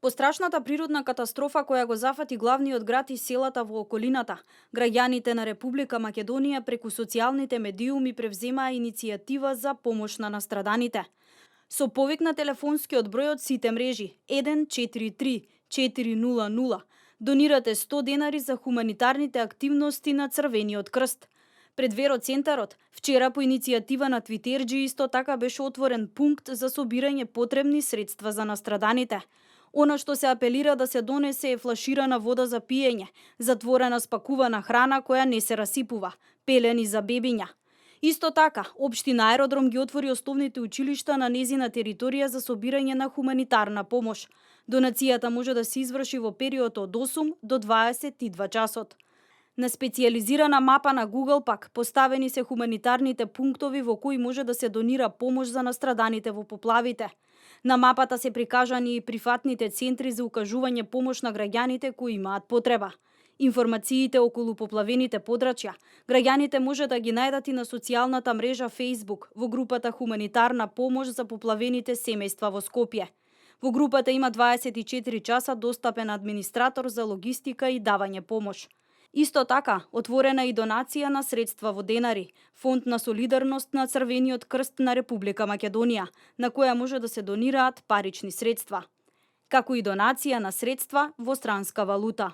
По страшната природна катастрофа која го зафати главниот град и селата во околината, граѓаните на Република Македонија преку социјалните медиуми превземаа иницијатива за помош на настраданите. Со повик на телефонскиот број од сите мрежи 143 400 донирате 100 денари за хуманитарните активности на Црвениот крст. Пред Вероцентарот, вчера по иницијатива на Твитерџи исто така беше отворен пункт за собирање потребни средства за настраданите. Она што се апелира да се донесе е флаширана вода за пиење, затворена спакувана храна која не се расипува, пелени за бебиња. Исто така, општина Аеродром ги отвори основните училишта на незина територија за собирање на хуманитарна помош. Донацијата може да се изврши во период од 8 до 22 часот. На специјализирана мапа на Google пак поставени се хуманитарните пунктови во кои може да се донира помош за настраданите во поплавите. На мапата се прикажани и прифатните центри за укажување помош на граѓаните кои имаат потреба. Информациите околу поплавените подрачја, граѓаните може да ги најдат и на социјалната мрежа Facebook во групата Хуманитарна помош за поплавените семејства во Скопје. Во групата има 24 часа достапен администратор за логистика и давање помош. Исто така, отворена и донација на средства во денари, фонд на солидарност на Црвениот крст на Република Македонија, на која може да се донираат парични средства, како и донација на средства во странска валута.